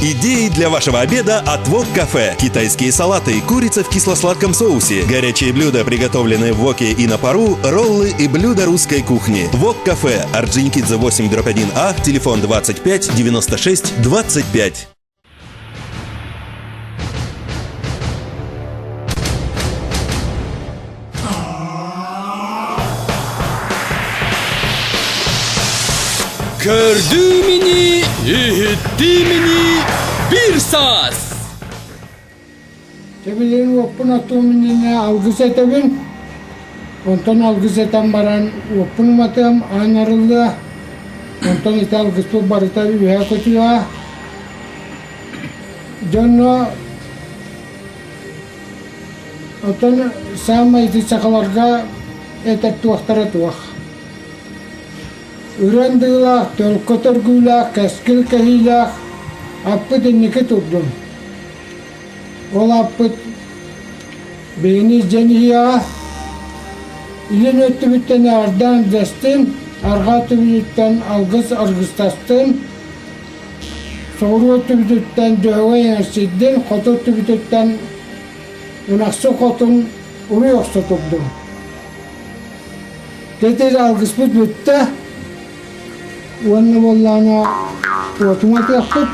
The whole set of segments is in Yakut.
Идеи для вашего обеда от Вок Кафе. Китайские салаты, курица в кисло-сладком соусе, горячие блюда, приготовленные в воке и на пару, роллы и блюда русской кухни. Вок Кафе, Орджоникидзе 8 1А, телефон 25 96 25. Көрдүү мини, иһиттии мини, биир саас! Тэбилин уоппун оттуом иннинэ алгыс этэбин. Онтон алгыс этэн баран уоппун уматыам, аан арыллыа. Онтон ити алгыспыт барыта үөһэ көтүөҕэ. Дьонно оттон саамай ити сахаларга этэр туохтара туох. Үрэн дыылаах, төлкө төргүүлээх, кэскил кэһиилээх аппыт инники турдун. Ол аппыт биһини дьэн иһиэҕэ. Илин өттүбүттэн эҕэрдээн дэстин, арҕаа өттүбүтүттэн алгыс аргыстастын, соҕуруу өттүбүтүттэн дьөһөгөй эҥэрсийдин, хоту өттүбүтүттэн ынахсы хотун уруй охсо турдун. Тэтэр алгыспыт бүттэ уонна буоллаҕына уотун атыахпыт.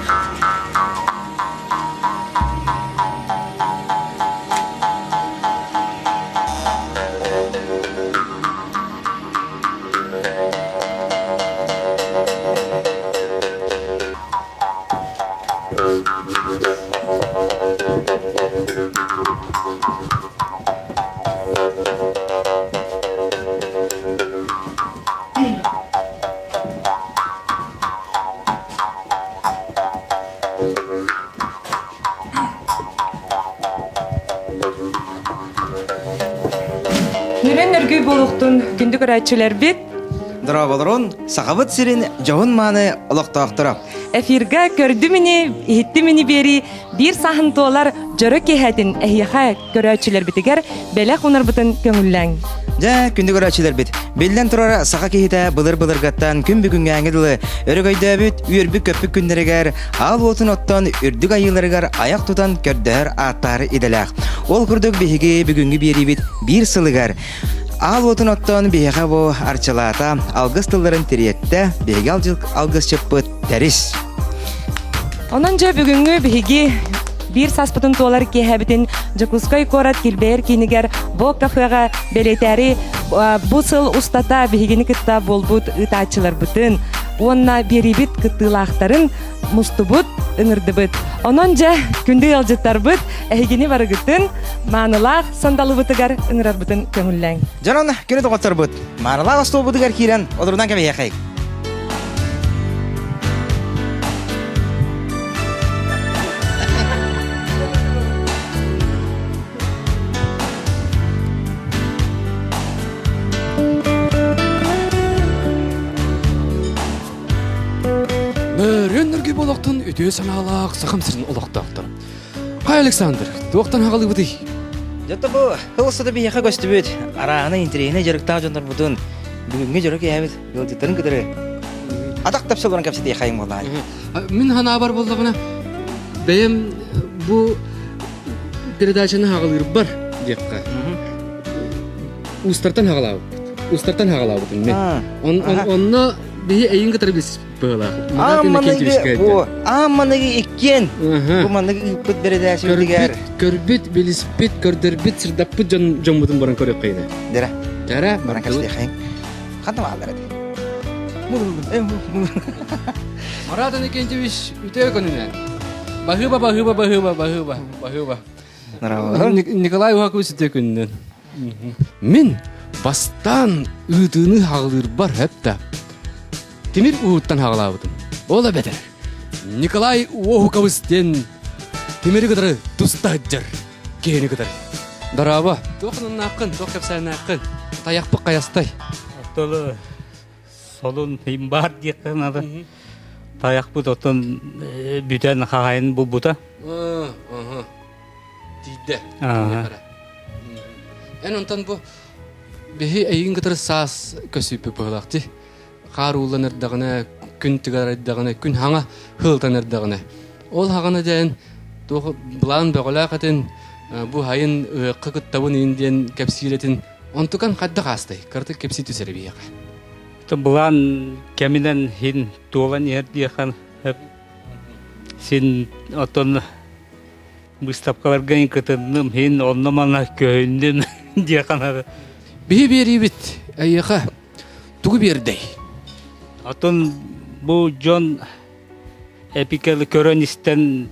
Нүрэн өргүй буолуохтун күндү көрөөччүлэрбит. Дорооболорун, Сахабыт сирин дьоһун мааны олохтоохторо. Эфирга көрдүм ини, иһиттим ини биэрии биир сааһын туолар дьоро киэһэтин эһиэхэ көрөөччүлэрбитигэр бэлэх унарбытын көҥүллээҥ. Дьэ, күндү көрөөччүлэрбит, биллэн турар саха киһитэ былыр-былыргаттан күн бүгүҥҥээҥи дылы өрөгөйдөөбүт, үөрбүт-көппүт күннэригэр аал уотун оттон үрдүк айыыларыгар айах тутан көрдөһөр ааттаары идэлээх. Ол курдук биһиги бүгүҥҥү биэриибит биир сылыгар аал уотун оттон биһиэхэ бу арчылаата, алгыс тылларын тириэттэ, биһиги алгысчыппыт Тэрис. Онон дьэ бүгүҥҥү биһиги биир сааспытын туолар киэһэбитин Дьокуускай куорат килбэйэр киинигэр Бо кафеҕа бэлиэтээри бу сыл устата биһигини кытта буолбут ыытааччыларбытын уонна биэриибит кыттыылаахтарын мустубут, ыҥырдыбыт. Онон дьэ күндү ыалдьыттарбыт эһигини барыгытын маанылаах сандалыбытыгар ыҥырарбытын көҥүллээҥ. Дьонон күнү доҕотторбут маанылаах остуолбутугар киирэн олорунан кэбиһиэхэй. Мөрүн үргү болохтун үтүө санаалаах сахам сирин олохтоохтор. Хай Александр, туохтан хагалыбытый? Дьэ бу ылсыда биһиэхэ көстүбүт арааһына интэриэһинэй дьарыктаах дьоннорбутун бүгүҥҥү дьоро киэһэбит ыалдьыттарын кытары атах тэпсэ олорон кэпсэтиэхэйиҥ буоллаҕай. Мин ханаабар буоллаҕына бэйэм бу передачаны хаҕалыырбар диэххэ уустартан хаҕалаабыппыт. Уустартан хаҕалаабытым мин. Онно биһи эйин кытары билсиспит быһыылаах. Бу аан маныгы иккиэн бу маныгы ыыппыт бэрэдээчибитигэр көрбүт, билиспит, көрдөрбүт, сырдаппыт дьон дьоммутун баран көрүөххэйинэ. Дэрэ. Дэрэ, баран кэпсэтиэхэйин. Ханна бааллар эти? Марат Иннокентьевич үтүө күнүнэн. Баһыыба, баһыыба, баһыыба, баһыыба, баһыыба. Николай Уһакович үтүө күнүнэн. Мин бастаан ыытыыны хаҕылыырбар хөп Тимир ууттан хаҕалаабытым. Ол эбэтэр Николай Уоһукабыс диэн тимири кытары туста сылдьар киһини кытары. Дорообо, туох ыннааххын, туох кэпсээннээххин? Тайахпыт хайастай? Оттон солун баар диэххэ наада. Тайахпыт оттон бүтэн хаһайын булбута. Тиийдэ. Эн онтон бу биһи эйигин кытары саас көсүүппүт быһылаах дии. Хаар ууллан эрдэҕинэ, күн тыгар эрдэҕинэ, күн хаҥа хылтан эрдэҕинэ. Ол хаҕана дьэн туох былаан бөҕөлөөх этин бу хайын ыһыахха кыттабын иин диэн кэпсиир этин онтукан хайдах аастай кыратык кэпсии түс эрэ биһиэхэ. Былаан кэминэн хин туолан иһэр диэххэ син оттон Быыстапкаларга кытынным, иһин онно-манна көһүннүм диэххэ наада. Биһи биэриибит эйиэхэ тугу биэрдэй? Оттон бу дьон эпикалы көрөн-истэн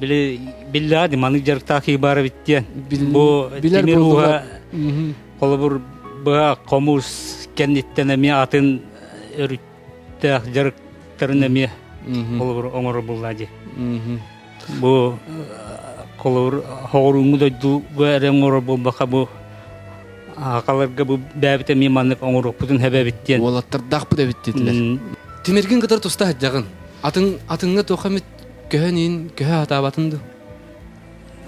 били биллэҕэ дии маннык дьарыктаах киһи баар эбит диэн. Бу тимир ууһа холобур быһа хомус кэнниттэн эмиэ атын өрүттээх дьарыктарын эмиэ холобур оҥорор буолла дии. Бу холобур хоҕурууҥҥу дойдуга эрэ оҥорор буолбакка бу аакаларга бу бээбит эмиэ маннык оҥоруохпутун хэбэбит диэн. Уолаттардаахпыт эбит диэтилэр. Тимиргин кытары туста сылдьаҕын. Атын атыҥҥа туох эмит көһөн иин көһө сатаабатын дуу?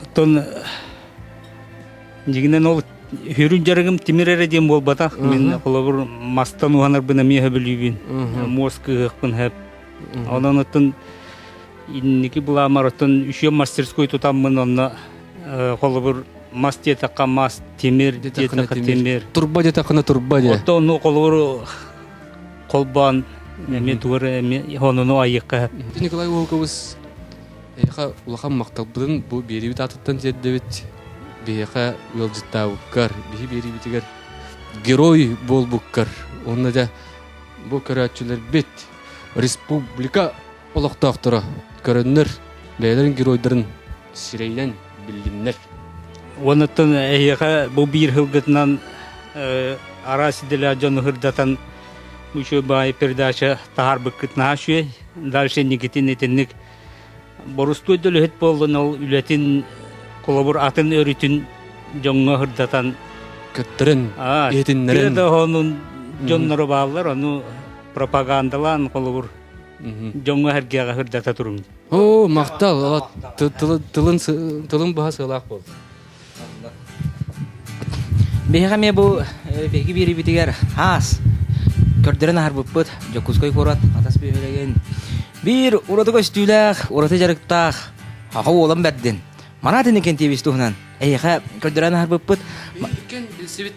Оттон Дьиҥинэн ол сүрүн дьарыгым тимир эрэ диэн буолбатах. Мин холобур мастан уһанарбын эмиэ сөбүлүүбүн. Муос кыһыахпын сөп. Онон оттон инники былаамар оттон үчүгэй мастерской тутаммын онно холобур мас диэтэххэ мас, тимир диэтэххэ тимир. Турба диэтэххинэ турба диэ. Оттон ону холобур холбоон эмиэ тугу эрэ эмиэ онуну айыахха сөп. Николай Волкович Эйиэхэ улахан махталбытын бу биэриибит аатыттан тиэрдэбит. Биһиэхэ ыалдьыттаабыккар, биһи биэриибитигэр герой буолбуккар уонна дьэ бу көрөөччүлэрбит республика олохтоохторо көрөннөр бэйэлэрин геройдарын сирэйинэн биллиннэр. Уоннаттан эһиэхэ бу биир сылгытынан араас идэлээх дьону сырдатан үчүгэй баай передача таһаарбыккыт наһаа үчүгэй. Дальше инникитин итинник Борустуой да үлэһит буоллун, ол үлэтин холобур атын өрүтүн дьоҥҥо сырдатан көттөрөн, иһитиннэрэн да онун дьонноро бааллар, ону пропагандалаан холобур дьоҥҥо сэргэҕэ сырдата туруҥ. Оо, махтал, тылын тылын быһа сыалаах буол. Биһиэхэ эмиэ бу биһиги биэриибитигэр аас көрдөрөн аһарбыппыт Дьокуускай куорат Хатас бөһүөлэгин биир ураты көстүүлээх, ураты дьарыктаах аҕа уолан бэрдин Марат Иннокентьевич туһунан эйиэхэ көрдөрөн аһарбыппыт. Иккен билсибит.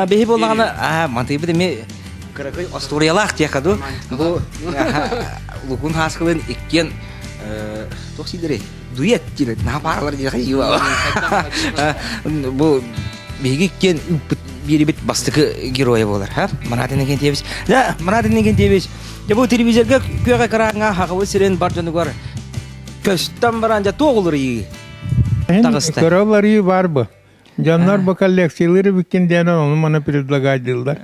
Биһи буоллаҕына мантыйбыт эмиэ кыракый остуоруйалаах диэххэ дуу. Бу Лукун Хааскылын иккиэн туох сиилэрий? Дуэт диэн наһаа пааралар диэхэ Бу биһиги иккиэн ыыппыт биэрибит бастакы геройа буолар. Ха? Марат Иннокентьевич. Да, Марат Иннокентьевич. Дьэ бу телевизорга күөх экраҥҥа Хахабыт сирин бар дьонугар көстөн баран дьэ туох уларыйыы таҕыста? Көрө уларыйыы бар бу. Дьоннор бу коллекциялыыр эбиккин диэн ону маны предлагайдыыллар.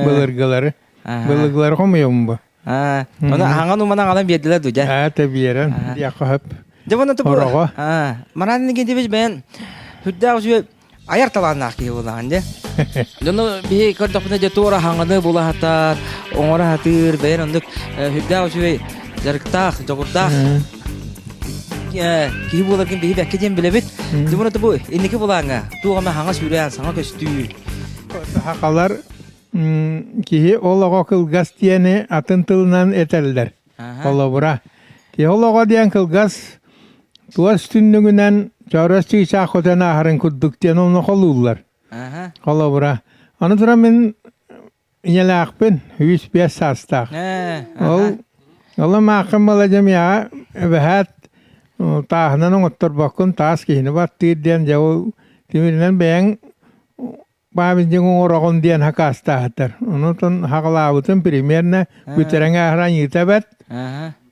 Былыргылары. Былыргылары хомуйабын бу. Оны аһаҥан уманан аҕалан биэрдилэр дуу дьэ. Аа, тэ биэрэн диэххэ сөп. Дьэ уонна тобу Ороҕо. Марат Иннокентьевич бэйэн сүрдээх үчүгэй айар талааннаах киһи буолаҕын дьэ. Дьону биһи көрдөхпүнэ дьэ туора аһаҥаны була сатаар, оҥоро сатыыр, бэйэн оннук сүрдээх үчүгэй дьарыктаах, дьоҕурдаах киһи буоларгын биһи бэккэ диэн билэбит. Дьэ уонна бу инники былааҥҥа туох эмэ хаҥа сүүрээн, саҥа көстүү. Сахалар Киһи олоҕо кылгас диэни атын тылынан этэллэр. Холобура, киһи олоҕо диэн кылгас туос түннүгүнэн чоорос чыычаах көтөн ааһарын курдук диэн онно холууллар. Холобура, аны туран мин ийэлээхпин, 105 саастаах. Ол ол маахым маладьамыйаҕа эбэһээт тааһынан оҥотторбоккун таас киһини баттыыр диэн дьэ ол тимиринэн бэйэҥ Баабин оҥороҕун диэн хакаастаахтар. Онутун хаҕалаабытым примерно бүтэрэн ааһар аньыыта бэрт.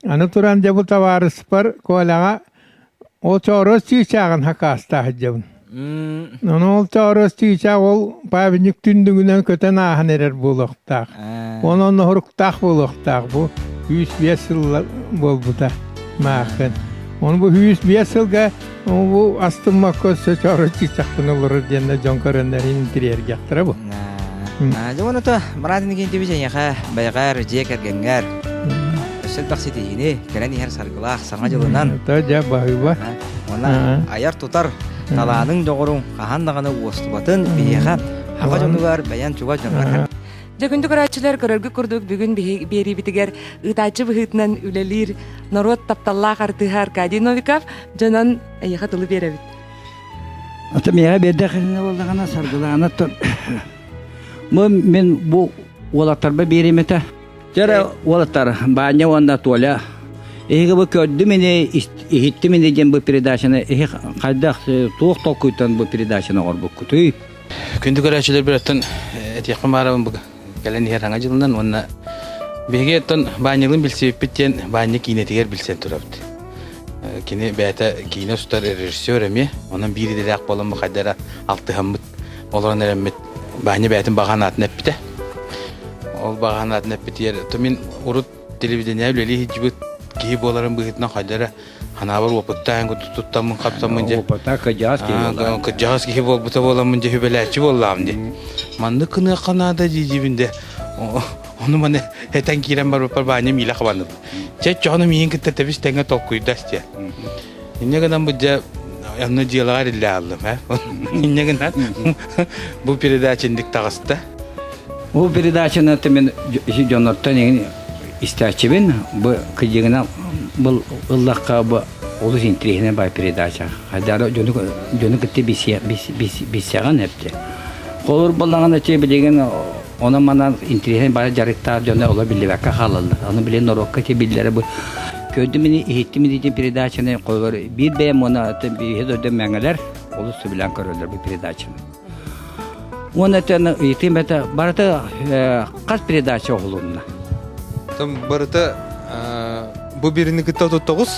Аны туран дьэ бу табаарыспар Коляҕа ол чоорос чыычааҕын хакаастаах сылдьабын. Ону ол чоорос чыычаах ол памятник түннүгүнэн көтөн ааһан эрэр буолуохтаах. Онон оһуруктаах буолуохтаах бу 105 сыл буолбута маахын. Ону бу 105 сылга Бу астыммакка өссө чоору чыычахпын олорор диэннэ дьон көрөннөр интириэргиэхтэрэ бу. Дьэ уонна то Марат Иннокентьевич эйиэхэ бэйэҕэр, дьиэ кэргэҥҥэр өссө элбэх ситиһиини кэлэн иһэр саргылаах саҥа дьылынан То дьэ баһыыба. Уонна айар-тутар талааныҥ доҕоруҥ хаһан даҕаны уостубатын биһиэхэ хаба дьонугар бэйэн чугас дьоҥҥор. Дьэ күндү көрөөччүлэр, көрөргүт курдук бүгүн биэриибитигэр ыытааччы быһыытынан үлэлиир норуот тапталлаах артыыһа Аркадий Новиков дьонон эйиэхэ тылы биэрэбит. Ата миэхэ биэрдэххинэ буоллаҕына Саргылаана бу мин бу уолаттарба биэриим этэ. Дьэ уолаттар Баанньа уонна Толя эһиги бу көрдүм ини иһиттим ини диэн бу передачаны эһи хайдах туох толкуйтан бу передачаны оҥорбуккутуй? Күндү көрөөччүлэр бираттан этиэхпин баарабын бу кэлэн иһэр саҥа дьылынан уонна биһиги оттон Баанньалыын билсибиппит диэн Баанньа киинэтигэр билсэн турабыт. Кини бэйэтэ киинэ устар режиссер эмиэ, онон биир идэлээх буолан хайда эрэ алтыһаммыт, олорон эрэммит Баанньа бэйэтин баҕа санаатын эппитэ. Ол баҕа санаатын эппитигэр, то мин урут телевидение үлэлии сылдьыбыт киһи буоларын быһыытынан хайда эрэ ханаабар уопуттаан туттаммын хапсаммын дьэ опыта кырдьаҕас киһи буолла кырдьаҕас киһи буолбута буоламмын дьэ сүбэлээччи буоллаҕым дии маннык гыныахха наада дии диибин де ону маны этэн киирэн барбыппар Баанньа миилэ хабанным чэ чоҕону миигин кытта тэбис тэҥҥэ толкуйдас диэ инньэ гынан бу дьэ онно дьыалаҕа эриллэ ааллым э инньэ гынан бу передача инник таҕыста Бу передачаны мен дьоннортон истээччибин бу кыдьыгынан бұл ыллахха бу олус интириэһинэй бай передача хайдары дьону дьону кытта билсэҕин эпти холур буоллаҕына те билигин онон манан интириэһинэй бары дьарыктаах дьону олор биллибэккэ хаалаллар аны билин норуокка те биллэрэ бу көрдүм ини иһиттим ини передачаны холур биир бэйэм уонна биһи дойду мэҥэлэр олус сөбүлээн көрөллөр бу передачаны Уонна этэн ыйытыым этэ барыта хас передача оһолунна? Там барыта бу бирини кытта 39,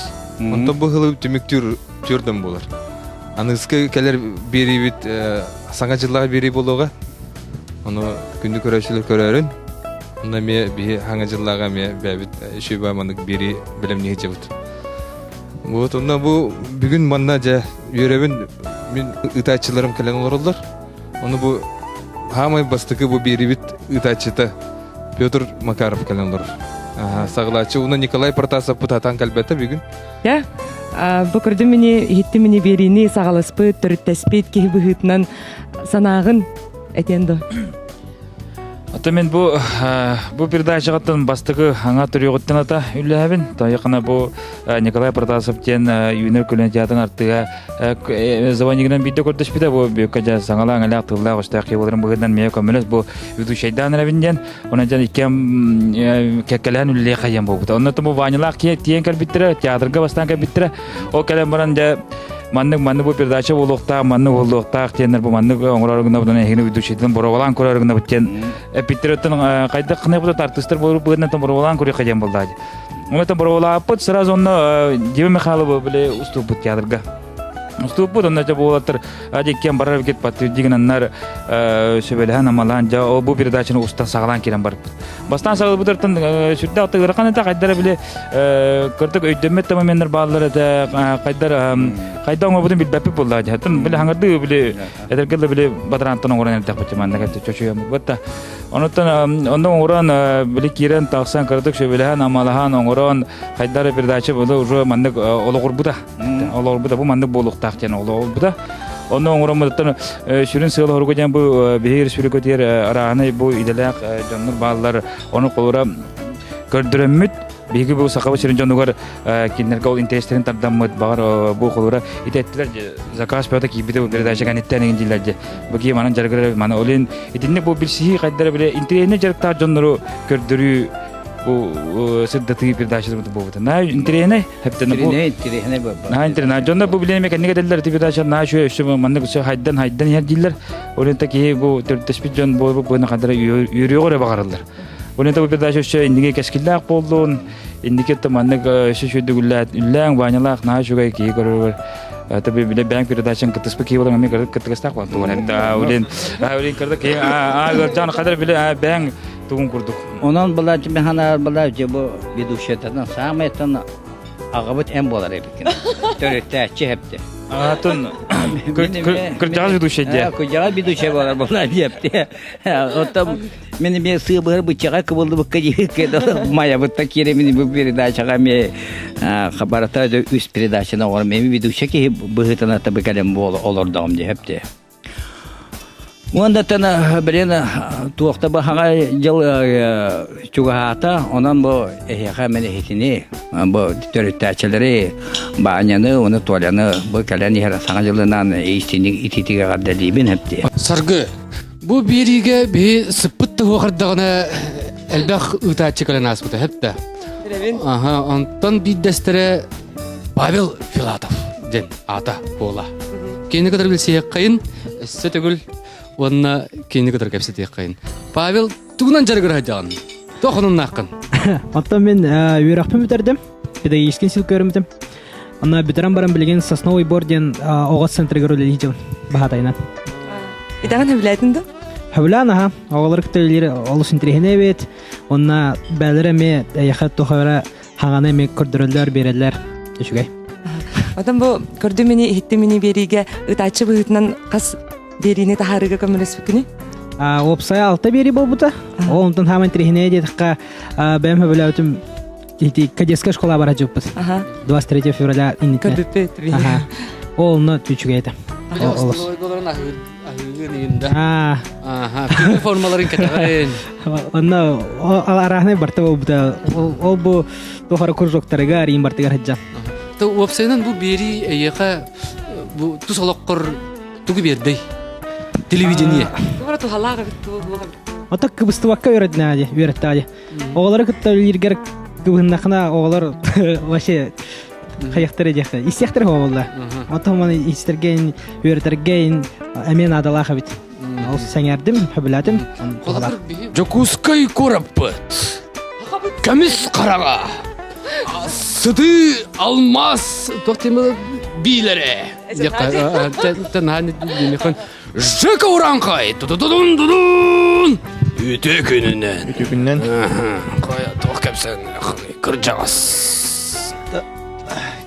онтон бу хылы түмүктүүр түөрдөн болар. Аныгыскы кэлэр биэриибит саҥа дьыллаах биэрии буолуоҕа. Ону күндү көрөөччүлэр көрөөрүн. Онно эмиэ биһи хаҥа дьыллааҕа эмиэ бэйэбит үчүгэй маннык биэрии бэлэмнии сылдьабыт. Вот онно бу бүгүн манна дьэ үөрэбин мин ыытааччыларым кэлэн олороллор. Ону бу хаамай бастакы бу биэрибит ыытааччыта Петр Макаров кэлэн олорор. Саҕалааччы уна Николай Протасов путатан кэлбэтэ бүгүн. Я бу көрдүм мини иһиттим мини биэриини саҕаласпыт, төрүттэспит киһи быһыытынан санааҕын этиэн до. Ата мен бу бу передачаҕыттан бастакы аңа төрүөҕүттэн ата үллэһэбин. Тайыкына бу Николай Протасов диэн үүнэр көлүнэ театрын артыга звонигынан биирдэ көрдөспүтэ бу бүккэ дьэ саҥалаан элээх тыллаах өстөөх киһи буоларын быһыытынан миэ көмөлөс бу ведущайдаан эрэбин диэн онон дьэн иккиэн кэккэлэһэн үлэлиэх хайан буолбута. Онно бу Ванялаах тиийэн кэлбиттэрэ, театрга бастаан кэлбиттэрэ. Ол кэлэн баран дьэ маннык маннык бу передача буолуохтаах, маннык буолуохтаах диэннэр бу маннык оҥорор гынабытын эһигини ведущайтан боруобалаан көрөр гынабыт диэн эппиттериттэн хайдах гынабыт артыыстар буолуп быһыытынан боруобалаан көрүөххэ диэн буоллаа. Онтон боруобалааппыт сразу онно Дима Михайлова били уступпут театрга. Уступпут онно дьэ буолаттар адиккен барар кит патриотигинаннар сөбөлөһөн амалаан дьэ ол бу передачаны устан саҕалаан киирэн барбыт. Бастаан саҕалбытыртан сүрдээх ыарахан этэ хайдара били кырдык өйдөммөт да моменнар бааллар этэ хайдар хайда оҥорбутун билбэппит буоллаа дьэ били хаҥырдыы били эдэргэ да били батараантан оҥорон эрдэхпит манна кэлтэ чочуйаммыт да онуттан онно оҥорон били киирэн тахсан кырдык сөбүлэһэн амалаһан оҥорон хайдар передача было уже маннык олоҕурбута олоҕурбута бу маннык буолуохтаах диэн олоҕурбута онно оҥороммутуттан сүрүн сыала хоруга диэн бу биһиги республикатыгар арааһынай бу идэлээх дьоннор бааллар ону холура көрдөрөммүт биһиги бу сахабыт сирин дьонугар кинилэргэ ол интэриэстэрин тардаммыт баҕар бу холура итеттилэр заказ бөтө киирбитэ бу передача кэнниттэн игин дииллэр дьэ бу кии манан дьарыгырар маны олин итинник бу билсиһии хайдара биле интэриэһинэй дьарыктаах дьоннору көрдөрүү бу сырдатыы передача буолбута на интэриэһинэй Хэптэн бу Интэриэһинэй буолбат. Наһаа интэриэһинэй. Дьоннор бу билэн эмэ кэннигэ этэллэр ити передача наһаа үчүгэй өссө маннык өссө хайдан хайдан иһэр дииллэр. Ол enta киһи бу төрүттэспит дьон буолбут буона хадара үөрүөҕү эрэ баҕараллар. Ол enta бу передача өссө инниги кэскиллээх буоллун, инники это маннык өссө үчүгэй үллээн Ванялаах наһаа үчүгэй киһи көрөрүгэр Таби биле бэйэҥ передачаң кыттыспыт киһи болан эмиэ кыттыгастаах буолан туган эбит. Улин улин кырда киһи а ыалдьаан хадar биле бэйэҥ тугун курдук. Онон была механаар была же бу ведущайтан самайтан аҕабыт эн буолар эбиккин. Төрүттээччи хепте. Атын кырдьаҕас ведущай дии. Кырдьаҕас ведущай буолар буолар диэпти. Оттон мен эмиэ сыыбыһар быччаҕа кыбыллыбыкка диэбиккэ майабытта киирэ мин бу передачаҕа эмиэ хабарата үс передачаны оҥором эми ведущай киһи быһыытынан табы кэлэн буола олордоҕум диэхепти. Уоннаттан билин туохта бу хаҥа дьыл чугаһаата, онон бу эһиэхэ мин эһитини, бу төрүттээччилэри, Баанньаны, уну Толяны бу кэлэн иһэр саҥа дьылынан истиник ититигэ эҕэрдэлиибин эптиэ. Саргы, бу биэриигэ биһи сыппыт да хуохардаҕына элбэх ыытааччы кэлэн ааспыта, хэп да. Аха, онтон биирдэстэрэ Павел Филатов диэн аата буола. Кини кытары билсиэххэйин, өссө төгүл уонна кини кытары кэпсэтиэххэйин. Павел тугунан дьарыгыра сылдьаҕын? Туох онуннааххын? Оттон мин үөрэхпин бүтэрдим. Педагогический институт көрүммүтүм. Онно бүтэрэн баран билигин Сосновый бор диэн оҕо центрыгар үлэлии сылдьабын баһаатайынан. Идэҕин сөбүлээтин да? Сөбүлээн аха. Оҕолор кытта үлэлиир олус интэриэһинэй эбит. Онно бээлэрэ эмиэ эйэхэ туох эрэ хаҥаны эмиэ көрдөрөллөр, биэрэллэр. Үчүгэй. Отон бу көрдүм мини, иһиттим мини биэриигэ ытааччы быһыытынан хас биэриини таһаарыыга көмөлөспүккүнүй? Уопсайа алта биэрии буолбута. Ол онтон хааман интэриэһинэй диэтэххэ, бэйэм сөбүлээбитим ити кадетская школа бара дьыппыт. 23 февраля иннитэ. Көрбүппүт. Ол онно үчүгэй этэ. Остолобуйгаларын аһыыгын иһин да. Аха, формаларын кэтэҕин. Онно арааһынай барта буолбута. Ол бу туохара кружоктарыгар иин бартыгар сылдьан. То уопсайынан бу биэрии эйиэхэ бу тус олоххор тугу биэрдэй? Телевидение. Тугара туһалаах эбит тугу Ото кыбыстыбакка үөрэтнээди, үөрэттээди. Оҕолору кытта үлэлииргэр кыбыһыннахына оҕолор вообще хайахтара диэхтэ. Истиэхтэрэ буолла. Ото маны истэргэ үөрэтэргэ эмиэ наадалаах эбит. Ол сэҥээрдим, сөбүлээтим. Дьокуускай куораппыт. Көмүс хараҕа. Сытыы алмаас туох биилэрэ. Жека Уранхай! Тудудун-дудун! Үтүө күнүнэн. Үтүө күнүнэн. Кая туох кэпсээн кырдьаҕас.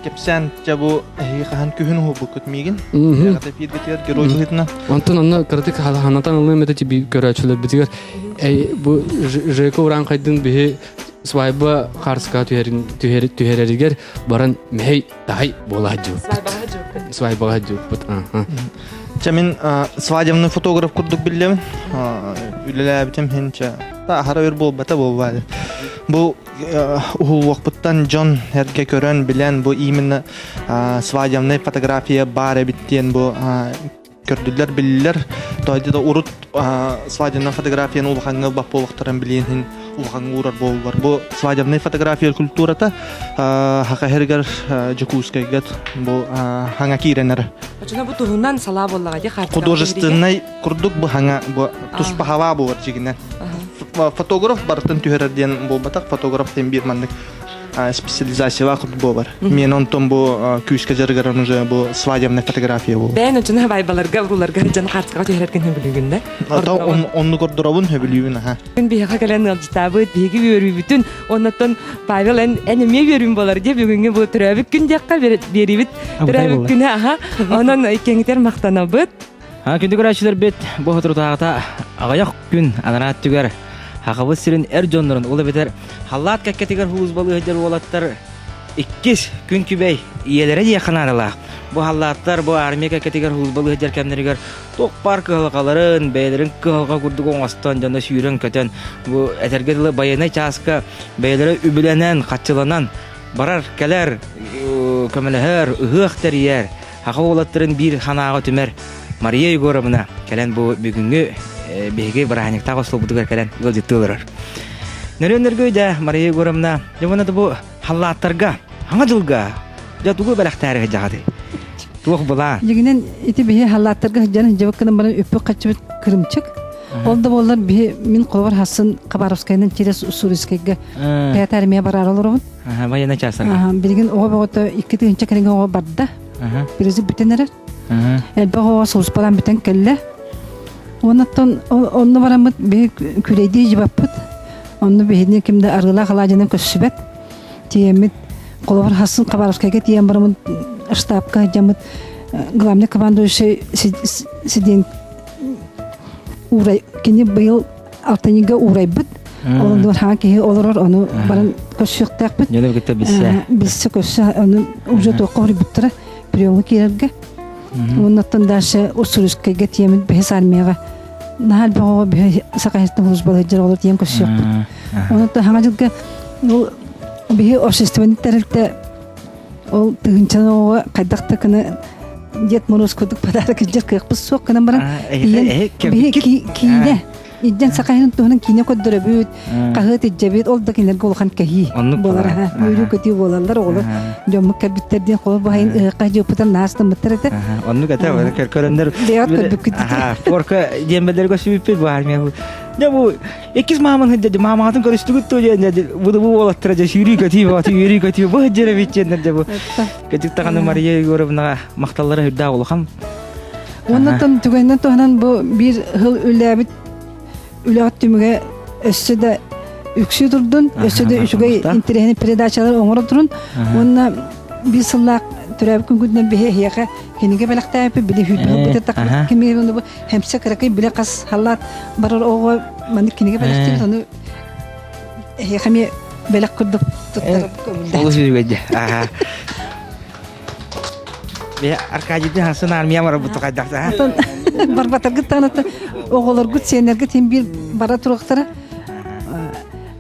Кэпсээн дьэ бу эһиги хаһан күһүн уһулбуккут миигин. Эҕэрдэ эфиргитигэр герой быһыытынан. Онтон онно кыратык ханатан ылыам этэ би көрөөччүлэрбитигэр бу Жека Уранхайдын биһи свайба хаарыска түһэрэригэр баран мэһэй таһай буола сылдьыбыппыт. Свайбаҕа сылдьыбыппыт. Чэ мин свадебный фотограф курдук биллэбин. Үлэлээбитим иһин чэ аһара өр буолбата буолбаады. Бу уһулуохпуттан дьон эргэ көрөн билэн бу именно свадебная фотография баар эбит диэн бу көрдүлэр биллэр тоойдо да урут свадебная фотографияны улахаҥҥа ылбат буолуохтарын билиэн улахаҥҥа уурар буоллар бу свадебная фотография культурата хаха иһэригэр Дьокуускайга бу хаҥа киирэнэр Очуна бу туһунан салаа буоллаҕа дии художественнай курдук бу хаҥа бу туспа хаваа буолар дьигинэн фотограф барытын түһэрэр диэн буолбатах фотограф диэн биир маннык специализациялаах курдук буолар. Мен онтон бу күүскэ дьарыгыран уже бу свадебная фотография буолар. Бэйэн очуна байбаларга уруларга дьон хаартыскаҕа түһэрэргин хөбүлүүгүн да? Оннук ордоробун хөбүлүүбүн аха. Күн биһиэхэ кэлэн ыалдьытаабыт, биһиги үөрүүбүтүн, оннуттан Павел эн эн эмиэ үөрүүм болар дии бүгүҥҥү бу төрөөбүт күн диэххэ биэриибит төрөөбүт күнэ аха. Онон иккиэҥитэр махтанабыт. Күндү көрөөччүлэрбит, бу соторутааҕыта аҕыйах күн анараа өттүгэр Хахабыт сирин эр дьоннорун, ол эбэтэр халлаат кэккэтигэр һуузбалыы сылдьар уолаттар иккис күн күбэй ийэлэрэ диэххэ наадалаах. Бу халлааттар бу армия кэккэтигэр һуузбалыы сылдьар кэмнэригэр туох баар кыһалҕаларын, бэйэлэрин кыһалҕа курдук оҥостон, дьоно сүүрэн-көтөн, бу этэргэ дылы байыаннай чааска бэйэлэрэ үбүлэнэн, хаччыланан барар, кэлэр, көмөлөһөр, ыһыах тэрийэр, Саха уолаттарын биир санааҕа түмэр Мария Егоровна кэлэн бу бүгүҥҥү биһиги бырааһынньыктаах остуолбутугар кэлэн ыалдьыттыы олорор. Нөрүөн да Мария Егоровна, дьэ уонна да бу халлааттарга, хаҥа дьылга, дьэ тугу бэлэхтээри сылдьаҕытый? Туох былаан? Дьигинэн ити биһи халлааттарга сылдьан сылдьыбыт гынан баран үппүт хаччыбыт кырымчык. Ол да буоллар биһи мин холобур хассын Хабаровскайынан через Уссурийскайга пятая армия бараары олоробун. Военный чаастарга. Билигин оҕо бөҕөтө 2000 кэриҥэ оҕо барда. Призыв бүтэн эрэр. Элбэх оҕо сулууспалаан бүтэн кэллэ. Оннуттан онно бараммыт биһи күлэйдии дьыбаппыт. Онно биһини ким да арыылаах алаадьынан көрсүбэт. Тиийэммит холобур хассын Хабаровскайга тиийэн бараммыт штабка дьаммыт главный командующий сидиэн уурай кини быйыл алтынньыга уурайбыт. Ол хаан киһи олорор, ону баран көрсүөхтээхпит. Ньөлө кытта билсэ. Билсэ көрсө, ону уже туохха хоруйбуттара приемга киирэргэ. Оннуттан дальше Уссурийскайга тиэмит бэһис армияҕа. Наһаа элбэх оҕо биһи саха сиртэн службалыыр оҕолор тиийэн көрсүөхпүт. Онон хаҥа дьылга ол биһи общественный тэрилтэ ол тыһыынчан оҕоҕо хайдах да гына Дед Мороз курдук подарок илдьэр кыахпыт суох гынан баран биһи киинэ Илдьэн саха иһин туһунан киинэ көрдөрөбүт, хаһыат илдьэбит, ол да кинилэргэ улахан кэһии буолар. Үөрүү-көтүү буолаллар оҕолор. Дьоммут кэлбиттэр диэн холобур баһайын ыһыахха дьыппытан наастаммыттар этэ. Оннук этэ, көрөннөр. Бэйэҕит көрбүккүт. Порка диэн бэллэргэ сүбүппүт бу армия. Дьэ бу иккис мааман сылдьа маамаҕытын көрүстүгүт дуо диэн бу бу уолаттара дьэ сүүрүү көтүү бу үөрүү көтүү бу сылдьар эбит диэннэр дьэ бу кэтик даҕаны Мария Егоровнаҕа махталлара үрдээх улахан. Оннуттан түгэнинэн туһанан бу биир сыл үлээбит үлэҕит түмүгэ өссө да үксүү турдун, өссө да үчүгэй интэриэһинэй передачалар оҥоро турун. Уонна биир сыллаах төрөөбүт күнгүтүнэн биһи эһиэхэ кинигэ бэлэхтээбиппит били хүүтүһү бу кими бу хемсе кыракый биле хас халлаат барар оҕо маннык кинигэ бэлэхтиибит ону эһиэхэ эмиэ бэлэх курдук туттарып көҥүллээх. Олус үчүгэй Бе Аркадийдин хасын армия барбыт хайдахта. Барбатаргыт таҕына оҕолоргут сиэннэргит хин биир бара туруохтара.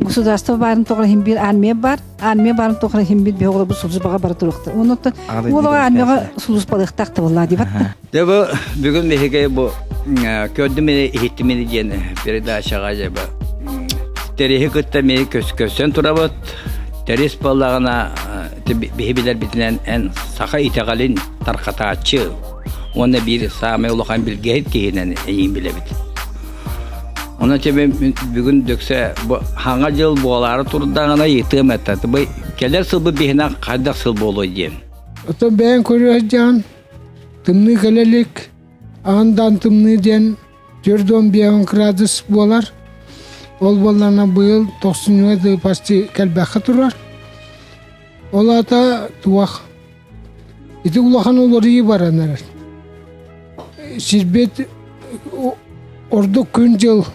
Государство баарын тоҕо хин биир армия бар. Армия баарын тоҕо хин биир биһи службаҕа бара туруохтара. Онуттан уолаҕа армияҕа службалыахтаах табыллаа дибат. Дэ бу бүгүн биһиги бу көрдүм иһиттим диэн передачаҕа дьэ бу Тэриһи кытта ми көс-көссөн турабыт. Тэрис буоллаҕына биһи билэрбитинэн эн саха итэҕэлин тархатааччы уонна биир саамай улахан билгэһит киһинэн эйиин билэбит. Онон тебе бүгүн дөксө бу хаҥа дьыл буолаары турдаҕына ыйытыам этэ. Бу кэлэр сылбыт биһинэн хайдах сыл буолуой диэн. Оттон бэйэҥ көрүө сылдьаҕын, тымныы кэлэ илик, аан тымныы диэн 45 градус буолар. Ол буоллаҕына быйыл тохсунньуга дылы почти кэлбэххэ турар. Ол аата туох ити улахан уларыйыы баран эрэр. Сирбит ордук күн-дьыл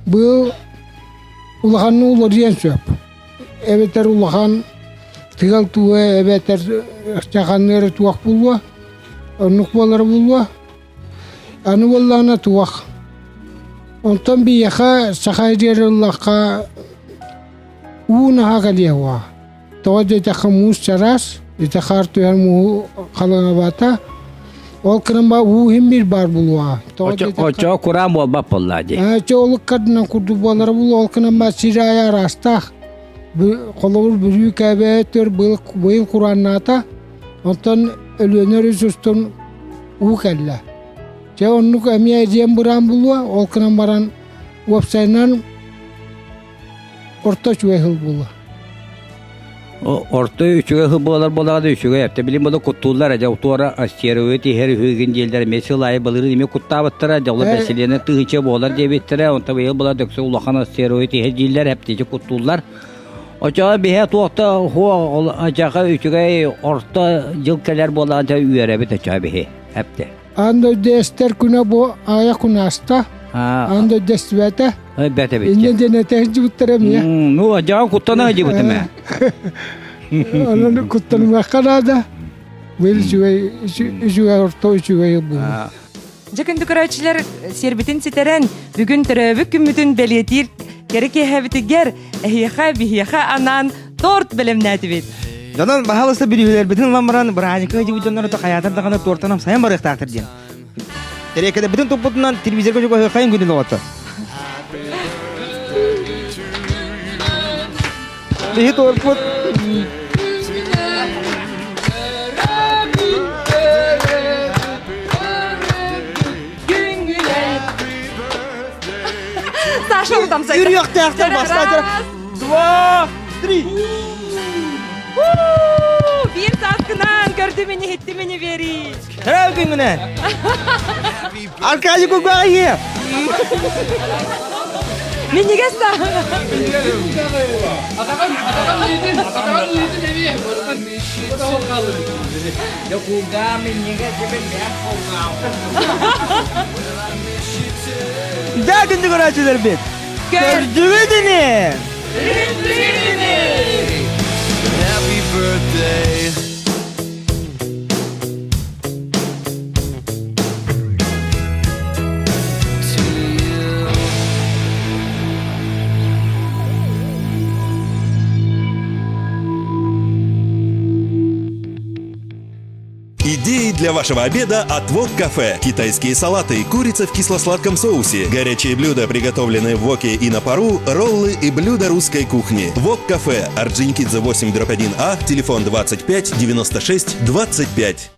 быйыл улаханнык уларыйыан сөп. Эбэтэр улахан тыал туһа эбэтэр чаханныары туох буолуо, оннук буолара буолуо. Аны буоллаҕына туох. Онтон биһиэхэ саха диэри ыллахха уу наһаа кэлиэ уо. Тоҕо диэтэххэ муус чараас, ити хаар түһэр мууһу халыҥабата. Ол кырын ба уу иһин биир баар булуоҕа. Тоҕо диэтэххэ Оччоҕо кураан буолбат буоллаа дии. Чэ олук кардынан курдук буолара булуо. Ол кынан ба сир аайы араастаах. Холобур Бүлүү Кээбэйэ быйыл курааннаата. Онтон Өлүөнэ өрүс устун уу кэллэ. Чэ оннук эмиэ эдьиэн быраан булуо, ол гынан баран уопсайынан орто үчүгэй сыл буолуо. Орто үчүгэй сыл буолар буолаҕа да үчүгэй эптэ билин була куттууллар дьэ утуора астероид иһэр үһүгүн диэллэр эмиэ сыл аайы былырыын эмиэ куттаабыттара дьэ олор бэсилиэнэ тыһыынча буолар диэбиттэрэ онто быйыл була дөксө улахан астероид иһэр дииллэр эптичи куттууллар Очоҕо биһэ туохта хуо ачаха үчүгэй орто дьыл кэлэр буолаҕа үөрэбит очоҕо биһи эпте. Аан дойду эстэр күнэ бу аҕыйах күн ааста. Аан дойду эстибэтэ. Бэт эбит. Инньэ диэн этэ сылдьыбыттар эмиэ. Ну, ажаҕа куттана сылдьыбытым ээ. Онон куттанымыахха наада. Быйыл үчүгэй үчүгэй орто үчүгэй буолуо. Дьэ күндү көрөөччүлэр сиэрбитин ситэрэн бүгүн төрөөбүт күммүтүн бэлиэтиир кэрэ киэһэбитигэр эһиэхэ биһиэхэ анаан торт бэлэмнээтибит. Дьонон баһаалыста бүрүүһүлэрбитин ылан баран бырааһынньыкка ыдьыбыт дьоннору хайаатар даҕаны тортан амсайан барыахтаахтар диэн. Тэриэкэлэрбитин туппутунан телевизорга чугаһыаххайын күнүн оҕото. Биһи торпут Саша утамсайда. Үрүөхтээхтэр бастаатар. Два, три. Биир сааскынан көрдүм ини, иһиттим ини биэрии. Төрөө күҥҥүнэн. Аркадий Кугаев! Минньигэс да. Да күндү көрөөччүлэрбит! Көрдүгүт ини! Happy birthday. Идеи для вашего обеда от Вок Кафе. Китайские салаты, курица в кисло-сладком соусе, горячие блюда, приготовленные в воке и на пару, роллы и блюда русской кухни. Вок Кафе, Орджоникидзе 8 1А, телефон 25 96 25.